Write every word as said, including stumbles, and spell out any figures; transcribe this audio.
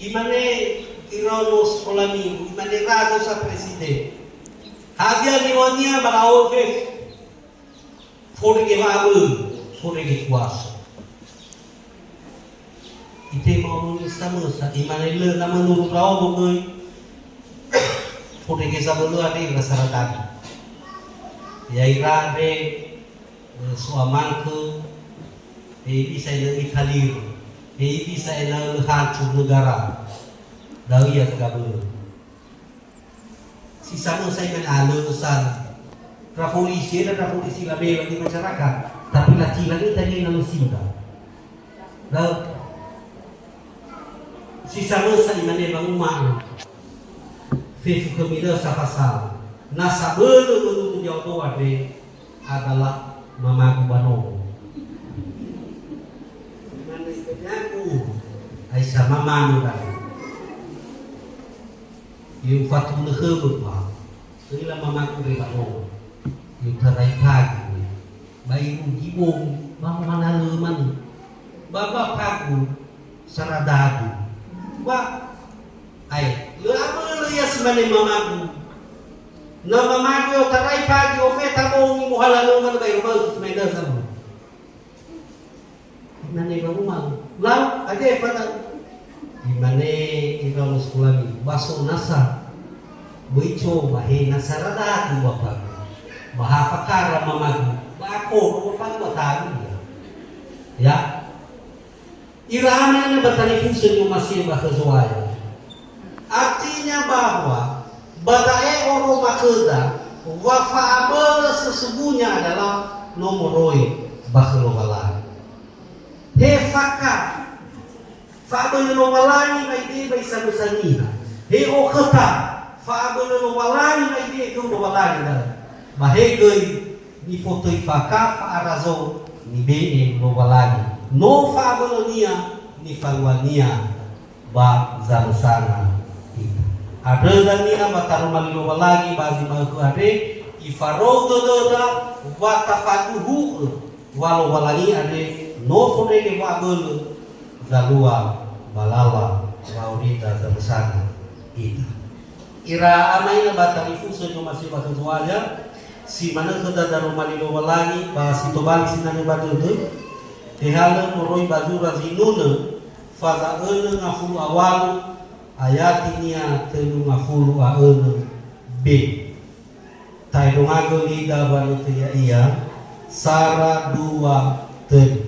Imane iraono sekola minggu, imane razo sa presiden. Hadia niŵa'önia ba la'ohe fefu. Fondrege wa'abölö, fondrege kuasa. Itema ono samösa, imane lö na menurut ndra'odo göi. Fondrege zabölö andre ira saradadu. Ya'ira andre, eh, so'amangkö, eh, bisa ena'ö italir, eh, bisa ena'ö hancur negara. Da'ö ia tegabölö. Si samösa imane alö sa. Ndra polisi, ndra polisi labela di masyarakat. Tapi latilang ita ini na mesinta. Da'ö. Si samösa imane wanguma'ö. Fefu khömi da'ö safasal. Na sabölö menurut ndra'odo andre adalah mamagu ba nomo. Imane khöniagu, aisa mamamu da'ö. Ufatunö khömö pa, öila mamagu re ba nomo. Utarai pagu, ba irugi bongi, ba manalö manö. Ba, ba pagu, saradadu. Ba, ae, lö abölö ia si mane mamagu. Na mamagu otarai pagi ofeta bongi mohalalö manö ba ero ba'ö si mane da'ö sama. Imane ba rumah. Lau, aja fata. Imane ira sekolah mi. Baso nasa. Böi coba he nasa radagu bapagu. Ba ha fakara mamagu. Ba ako bapagu ba talu ya. Ya. Ira ama ina ba talifusö ni'omasi'ö ba khö Zo'aya. Artinya bahwa ba da'e oroma khöda, wa fa'abölö sesungguhnya adalah no moroi ba khö Lowalangi. He faka, fa'abölö Lowalangi ba idé ba isamösa niha. He okhöta, fa'abölö Lowalangi ba idé khö Lowalangi, ba he göi nifotöi faka fa'arazo nibe'e Lowalangi. No fa'abölönia nifaluania ba zamösana ita. Andrö dania ba taroma li Lowalangi ba zi ma'ökhö andre, ifarou dödöda wa tafaduhu'ö wa Lowalangi andre no fondrege wa'abölö zalua ba lala wa'aurida zamösana ita. Ira ama ina ba talifusö ni'omasi'ö ba khö Zo'aya, si manö khöda daroma li Lowalangi ba si tobali sinangö ba dödö, tehalö moroi ba zura Zinunö, faza önö ngafulu a walu, ayatinia tölu ngafulu a önö B. Ta'edongagö lida wanötö ya'ia, sara dua tölu.